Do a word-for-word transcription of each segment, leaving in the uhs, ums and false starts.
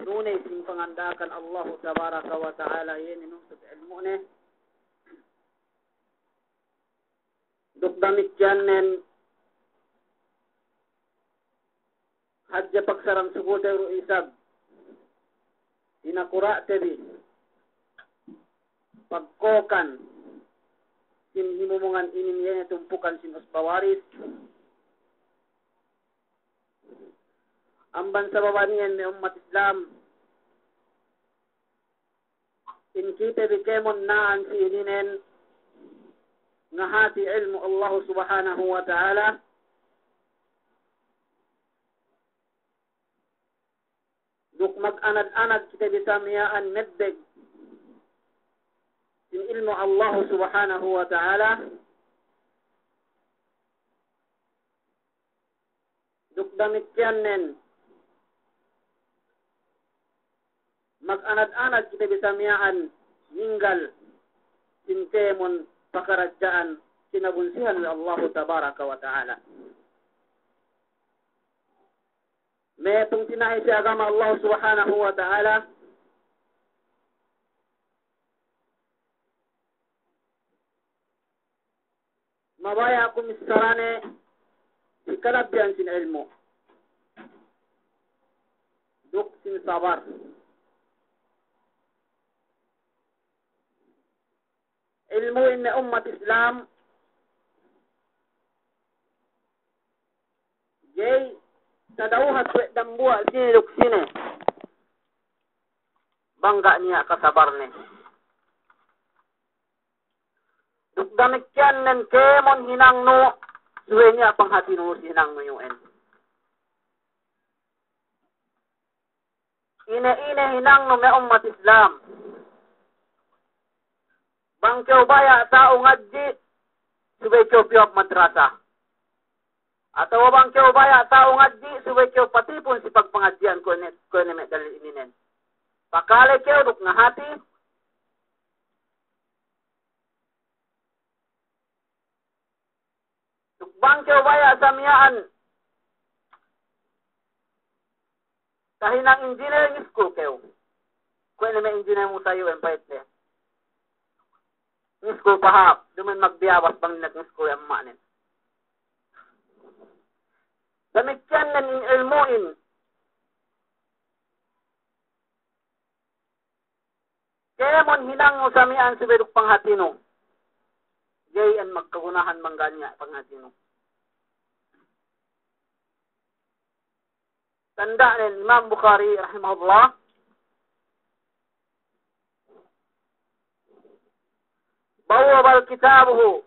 Nuney sin panganda'akan Allahu Tabaraka wa Ta'ala iye ne nuntut ilmu'ne. Duk damikkiyannen hadja pagsarang-sukulte du isab, tinakura'te bi pagkōkan sin himumungan inin, iye ne tumpukan sin usba waris. Amban sababan iyan me' ummat Islam, in kite bi kēmon na'an si ininen ngahati ilmu' Allahu Subhanahu wa Ta'ala, duk maganad-anad kite bi sa miya'an meddeg sin ilmu' Allahu Subhanahu wa Ta'ala, duk damikkiyannen maganad-anad kite bi sa miya'an ninggal sin kēmon pakaradja'an kinabunsihan we' Allahu Tabaraka wa Ta'ala. Me' pungtina'i si agama Allahu Subhanahu wa Ta'ala, mabaya' ku missarane si kalabbihan sin ilmu' duk sin sabar. Ilmu'in me' ummat Islam, ga'i tadawhat we' dambuwa' sine duk sine bang ga' niya' kasabarne. Duk damikkiyannen kēmon hinangnu, subey niya' panghatinu si hinangnu iyu'en. Ine-ine hinangnu me' ummat Islam, bang kew baya' ta'u ngadji', subey kew pī hap madrasa. Atawa bang kew baya' ta'u ngadji', subey kew patipun si pagpangadji'an kuwe' ne, kuwe' ne me' dalil ininen. Pakale kew duk ngahati. Duk bang kew baya' sa miya'an tahinang engineer, ngiskul kew. Kuwe' ne me' engineer Musa iyu'en pa'inte. Ngiskul pahāp, duma'in magbiyabas bang niya' ngiskul we' amma'nen. Damikkiyannen in ilmu'in. Kēmon hinangnu sa miya'an subey duk panghatinu, ga'i iyan magkagunahan bang ga' niya' panghatinu. Tanda'nen Imam Bukhari rahimahullah, bawwaba kitabahu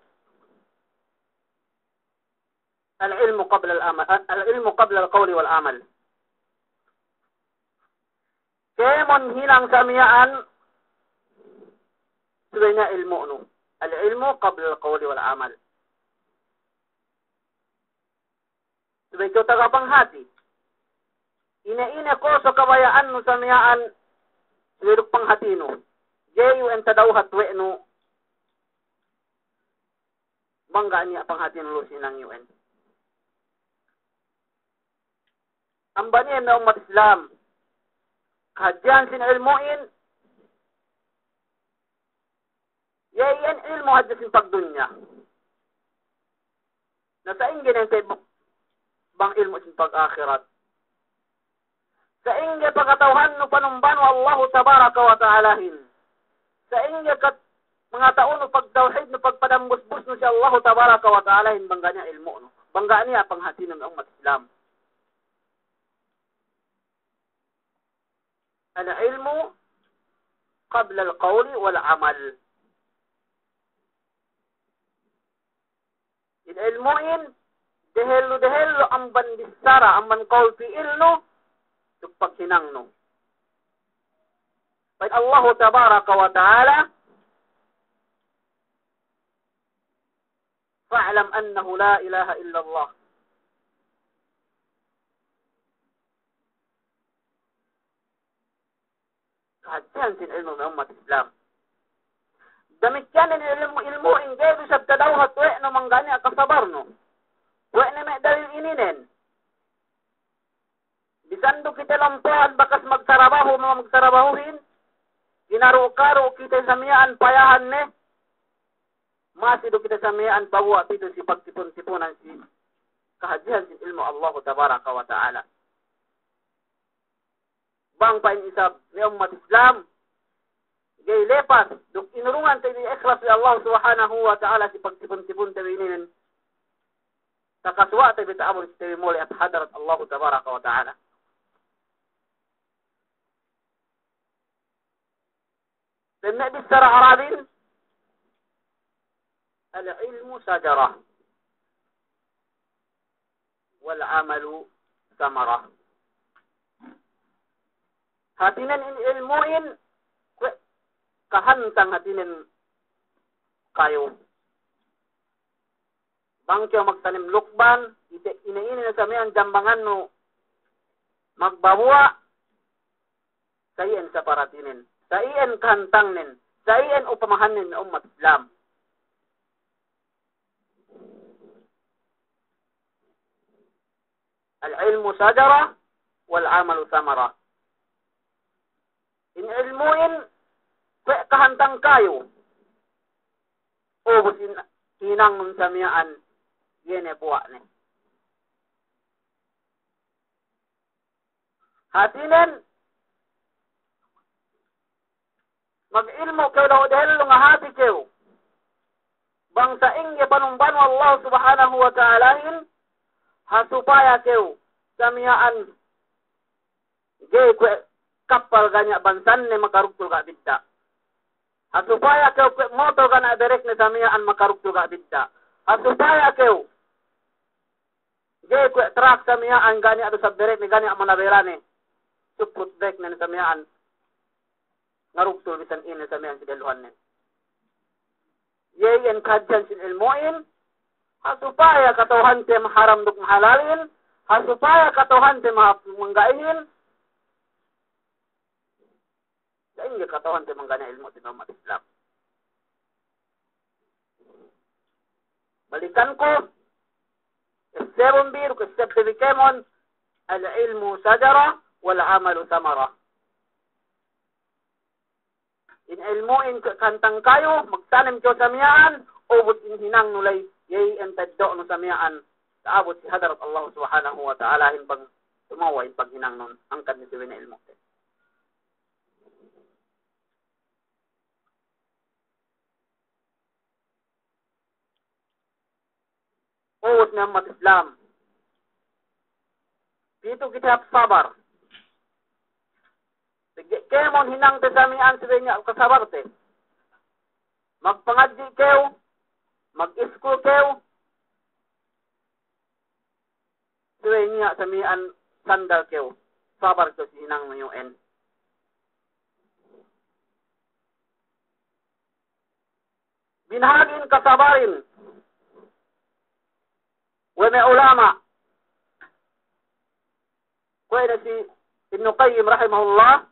al-ilmu qabla al-amal, al-ilmu qabla al-qawli wal amal. Kēmon hinang sa miya'an subey niya' ilmu'nu. Al-ilmu qabla al-qawli wal amal. Subey kew taga panghati. Ine-ine koso kabaya'annu sa miya'an, subey duk panghatinu. Ga'i iyu'en tadawhat we' nu bang ga' niya' panghatinu lu si hinang iyu'en. Amban iyan me' ummat Islam, kahadjehan sin ilmu'in, iye iyan ilmu' hadja sin pagdunya. Na sa'ingge ne te bang ilmu' sin pag-ahirat? Sa'ingge pangata'uhannu panumbanu Allahu Tabaraka wa Ta'alahin? Sa'ingge kat-, pangata'unu pagtawhidnu, pagpadambusbusnu si Allahu Tabaraka wa Ta'alahin bang ga' niya' ilmu'nu, bang ga' niya' panghatinu me' ummat Islam? Al-ilmu qabla al-qawli wal amal. In ilmu'in, dehellu-dehellu amban bissara, amban qawl pi'ilnu, duk paghinangnu. Pa'in Allahu Tabaraka wa Ta'ala, "Fa'lam annahu la ilaha illallah." Kahadjehan sin ilmu' me' ummat Islam. Damikkiyan in ilmu', ilmu'in ga'i du isab tadawhat we' nu bang ga' niya' kasabarnu. Kuwe' ne me' dalil ininen. Bisan du kite lompo'an bakas magtarabahu magtarabahuhin, ginaru'-karu' kite sa miya'an payahan ne, masi du kite sa miya'an paguwa' pitu si pagtipun-tipunan si kahadjehan si ilmu' Allahu Tabaraka wa Ta'ala. Bang pa'in isab me' ummat Islam, ga'i lepas duk inurungan te bi ikhlas we' Allahu Subhanahu wa Ta'ala si pagtipun-tipun te bi inin, takasuwa' te bi ta'abut te bi mole' hadarat Allahu Tabaraka wa Ta'ala. Pa'in me' bissara Arabin, "Al-ilmu sajarah, wal-amalu samarah." Hātinen in ilmu'in, kuwe' kahantang hātinen kayu. Bang kew magtanem lukban, ite, ine-ine ne sa miya'an jambangannu magbabuwa', sa iyan saparatinen, sa iyan kahantangnen, sa iyan upamahannen me' ummat Islam. Al-ilmu sajarah, wal-amalu samarah. In ilmu'in kuwe' kahantang kayu. Ubus in hinangnun sa miya'an, iye ne buwa'ne. Hātinen, magilmu' kew dahu' dehellu ngahāti kew bang sa'ingge panumbanu Allah Subhanahu wa Ta'alahin, ha supaya kew sa miya'an ga'i kuwe' kappal ga' niya' bansanne makarugtul ga' bidda'. Ha supaya kew kuwe' motor ga' niya' berekne sa miya'an makarugtul ga' bidda'. Ha supaya kew ga'i kuwe' trak sa miya'an ga' niya' du sa berekne, ga' niya' manabelane. Suput berekne sa miya'an ngarugtul bisan ine sa miya'an si dehelluhanne. Iye iyan kahadjehan sin ilmu'in, ha supaya kata'uhante maharam duk mahalalin, ha supaya kata'uhante mahāp mangga'ihin, sa'ingge kata'uhante mangga'i ne ilmu' si ummat Islam. Balikanku, essebun bi duk essebte bi kēmon, al-ilmu sajarah, wal-amalu samarah. In ilmu'in kahantang kayu, magtanem kew sa miya'an, ubus in hinangnu ley, iye iyan teddo'nu sa miya'an, ta'abut si hadarat Allah Subhanahu wa Ta'alahin bang tumawa' in paghinangnun, hangkan ne si we' ne ilmu'te. Ubus me' ummat Islam, pitu kite hap sabar. Pegge' kēmon hinangte sa miya'an subey niya' kasabarte. Magpangadji' kew, mag-iskul kew, subey niya' sa miya'an sandal kew, sabar kew si hinangnu iyu'en. Binahagi' in kasabarin we' me' ulama'. Kuwe' ne si Ibnu Qayyim rahimahullah,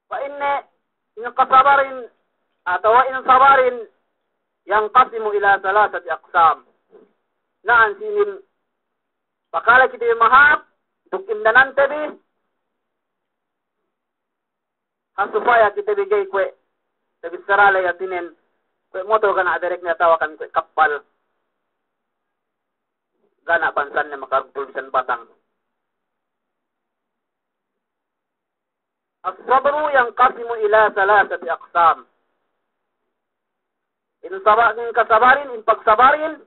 pa'inne, in kasabarin, atawa in sabarin, yanqasimu ila salasati aqsam. Na'an si inin, pakale kite bi mahāp, duk indanante bi, ha supaya kite bi ga'i kuwe' tabissara ley hātinen, kuwe' motor ga' niya' berekne atawa kan kuwe' kappal ga' niya' bansanne makarugtul bisan batang. As-sabru yanqasimu ila salasati aqsam. In saba-, in kasabarin, in pagsabarin,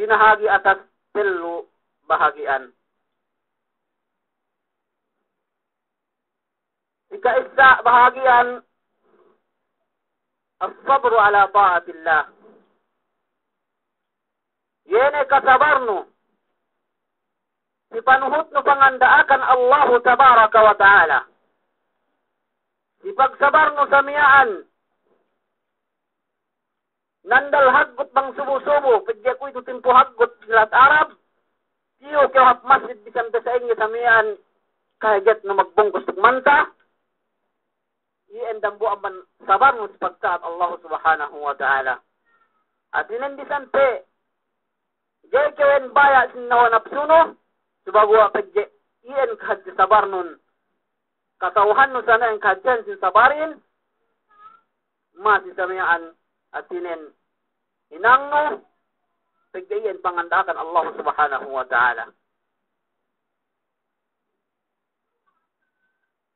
binahagi' atas tellu bahagi'an. Ikaissa bahagi'an, as-sabru ala ta'atillah. Iye ne kasabarnu si panuhutnu panganda'akan Allahu Tabaraka wa Ta'ala. Si pagsabarnu sa miya'an nandal haggut bang subu-subu, pegge' kuwe'itu timpu haggut si lahat Arab, tiyu' kew hap masjid bisan pe sa'ingge sa miya'an kahejatnu magbungkus duk manta, iyan dambuwa' amban sabarnu si pagta'at Allah Subhanahu wa Ta'ala. Hātinen bisan pe Ga'i kew iyan baya' sin hawa napsunu, sumaguwa' pegge' iyan kahadje sabarnun. Kata'uhannu sa miya'an kahadjehan sin sabarin, masi sa miya'an hātinen hinangnu, pegge' iyan panganda'akan Allah Subhanahu wa Ta'ala.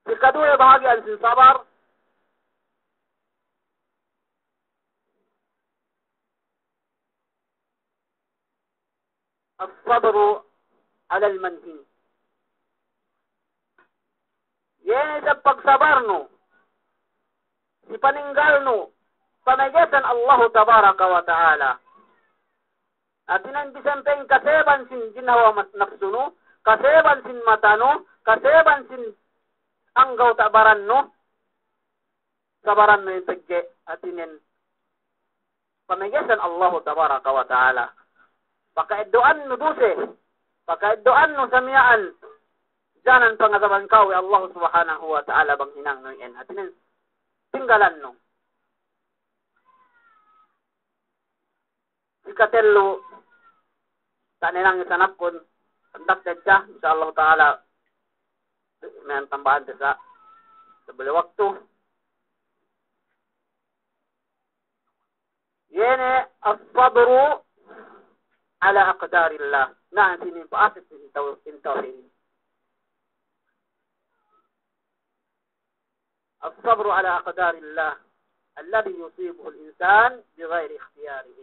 Sikaduwe bahagi'an sin sabar, الصبر على المنهي. Iye ne isab pagsabarnu si paninggalnu pamegesan Allahu Tabaraka wa Ta'ala. Hātinen bisan pe in kaseban sin jinhawa mat-, napsunu, kaseban sin matanu, kaseban sin anggawta' barannu, sabarannu in pegge' hātinen pamegesan Allahu Tabaraka wa Ta'ala. Pakaeddo'annu duse, pakaeddo'annu sa miya'an, janan pangazaban kew we' Allahu Subhanahu wa Ta'ala bang hinangnu iyan hātinen tinggalannu. Sikatellu, ta' ne nangis anakkun, handak hadja, insya Allah Ta'ala, miya'an tambahante sa' sabale waktu. Iye ne الصبر على أقدار الله. Na, sinin pa'asek sin taw-, sin tawhid. الصبر على أقدار الله الذي يصيبه الإنسان بغير اختياره.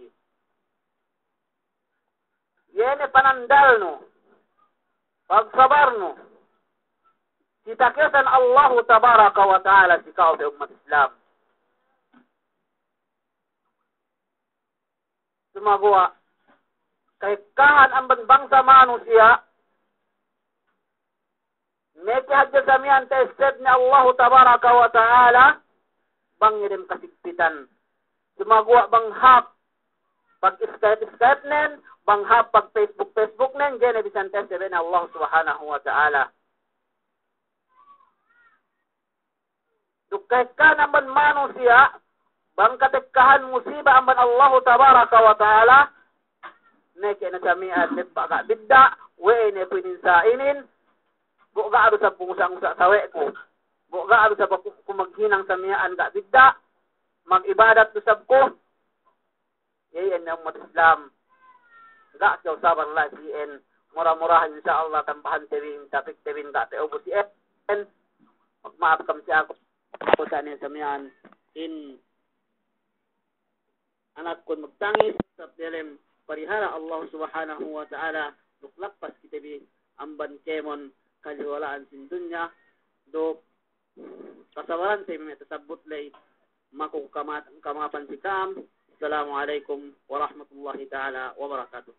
Iye ne panandalnu, pagsabarnu, si takesan Allahu Tabaraka wa Ta'ala si ka'u pe ummat Islam. Sumaguwa' kahekkahan amban bangsa manusiya', meke hadja sa miya'an tested ne Allahu Tabaraka wa Ta'ala, bang iye dem kasigpitan. Sumaguwa' bang hāp pag-Skype-Skype nen, bang hāp pag-Facebook-Facebook nen, ga'i ne bisan tested ne Allahu Subhanahu wa Ta'ala. Duk kahekkahan amban manusiya', bang katekkahan musiba amban Allahu Tabaraka wa Ta'ala, meke ne sa miya'an lebba' ga' bidda', we'ey ne pu'un sa inin, bu ga' du isab ku ngusa'-ngusa' sawe'ku, bu ga' du isab ku, ku maghinang sa miya'an ga' bidda', mag-ibadat du isab ku, Iye, iyan ne ummat Islam. Ga' kew sabar la'i si iyan. Mura-murahan, insya Allah, tambahante bi, tapikte bi, ga' ta'ubus iyan. Magma'ap kam si aku. Aku sa' ne sa miya'an in anakkun magtangis, sa' diyalem parihala' Allah Subhanahu wa Ta'ala, duk lappas kite bi amban kēmon kaliwala'an sin dunya, duk kasabarante bi me' tasabbut ley, maku kama-, kama'apan si ka'am. Assalamu alaikum warahmatullahi ta'ala wabarakatuh.